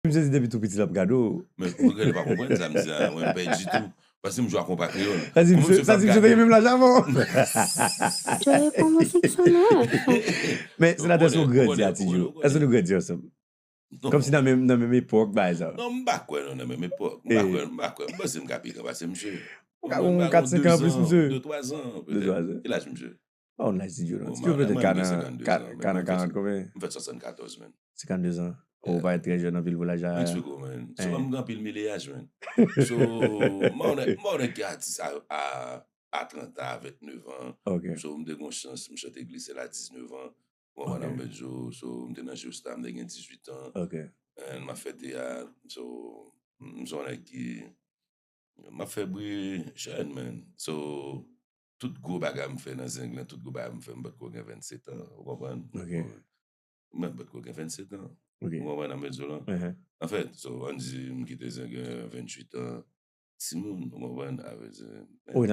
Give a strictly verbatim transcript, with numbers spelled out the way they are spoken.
Misye di depi tou piti l ap gade w. Men ou genlè pa konprann sa m di a, mwen pèdi tou. Paske m jwe ak yon pa kreyòl. Sa di misye, sa di misye te gen menm laj avè w. Je réponds homosexuel. Men senatè, èske nou grandi a ti Djo? Èske nou grandi ansanm? Kòmsi nan menm, nan menm epòk, bagay sa. Non, m pa kwè non, nan menm epòk. M pa kwè, m pa kwè. M panse m ka pi gran pase misye. Ou ka gon kat senk an plis misye. De twa zan, petèt. Ki laj misye? Pa yon laj ti Djo non. Ti Djo petèt ka nan, ka nan karant konbyen? M fèt swasannkatòz, man. Senkanndezan. Ou parèt trè jèn anpil pou laj la. Mexico, man. So, m gen anpil mileyaj, man. So, m pa yon nèg ki atis a, a, a trant an, a vennnev an. Ok. So, m te gon chans, m chante glise la diznev an. Ou konprann sa m vle di w? So, m te nan Geostar, m te gen dizuit an. Ok. And m ap fè teyat. So, m se yon nèg ki, m ap fè bri jèn, man. So, tout gwo bagay m fè nan zenglen, tout gwo bagay m fè, m potko gen vennset an, ou konprann? Ok. Mwen potko gen vennset an. Ok. Ou konprann sa m vle di w lan? Mhm. Anfèt, so, ann di m kite zenglen venntuit an, timoun, ou konprann? A vle di, Wi,